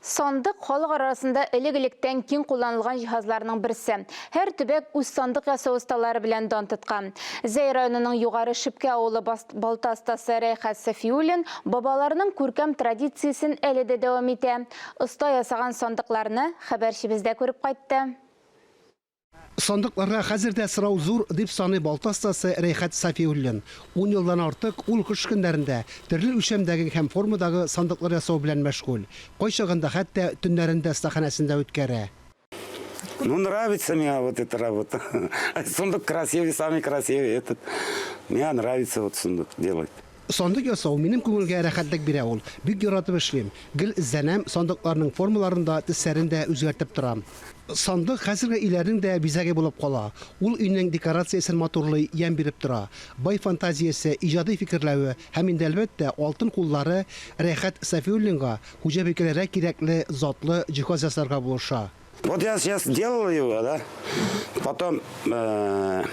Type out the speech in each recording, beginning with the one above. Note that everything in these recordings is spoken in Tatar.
Сандык халык арасында элек-электән киң кулланылган җиһазларның берсе. Һәр төбәк үз сандык ясау осталары белән дан тоткан. Зәй районының Югары Шепкә авылы балта остасы Рәйхат Сафиуллин бабаларының күркәм традициясен әле дә дәвам итә. Оста ясаган сандыкларны хәбәрчебез дә күреп кайтты. Сандыкларга хәзер дә сорау зур, дип саный балта остасы Рәйхат Сафиуллин. Ун елдан артык ул кыш көннәрендә төрле үлчәмдәге һәм формадагы сандыклар ясау белән мәшгуль. Кайчагында хәтта төннәрен дә остаханәсендә үткәрә. Ну, нравится мне вот эта работа. Сундук красивый, самый красивый этот. Мне нравится вот сундук делать. Сандык ясау минем күңелгә рәхәтлек бирә ул. Бик яратып эшлим. Гел эзләнәм, сандыкларның формаларын да, төсләрен дә үзгәртеп торам. Сандык хәзерге өйләрнең дә бизәге булып кала. Ул өйнең декорациясен матурлый, ямь биреп тора. Бай фантазиясе, иҗади фикерләве һәм инде, әлбәттә, алтын куллары Рәйхат Сафиуллинга хуҗабикәләргә кирәкле, затлы җиһаз ясарга булыша. Вот я сейчас делал его, да, потом э,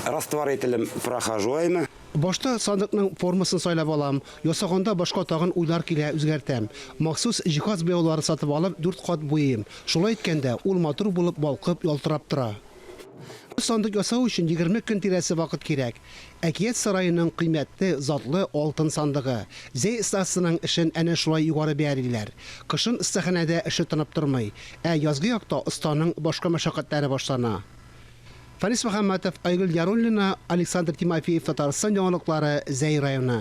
растворителем прохожу ими. Башта сандыкның формасын сайлап алам, ясаганда башка тагын уйлар килә, үзгәртәм. Махсус җиһаз буяулары сатып алып, дүрт кат буйыйм. Шулай иткәндә, ул матур булып балкып, ялтырап тора. Сандык ясау өчен 20 көн тирәсе вакыт кирәк. Әкият сараеның кыйммәтле, затлы алтын сандыгы. Зәй остасының эшен әнә шулай югары бәялиләр. Кышын остаханәдә эше тынып тормый. Ә язгы якта останың башка мәшәкатьләре башлана. Фәнис Мөхәммәтов, Айгөл Яруллина, Александр Тимофеев, Татарстан яңалыклары, Зәй районы.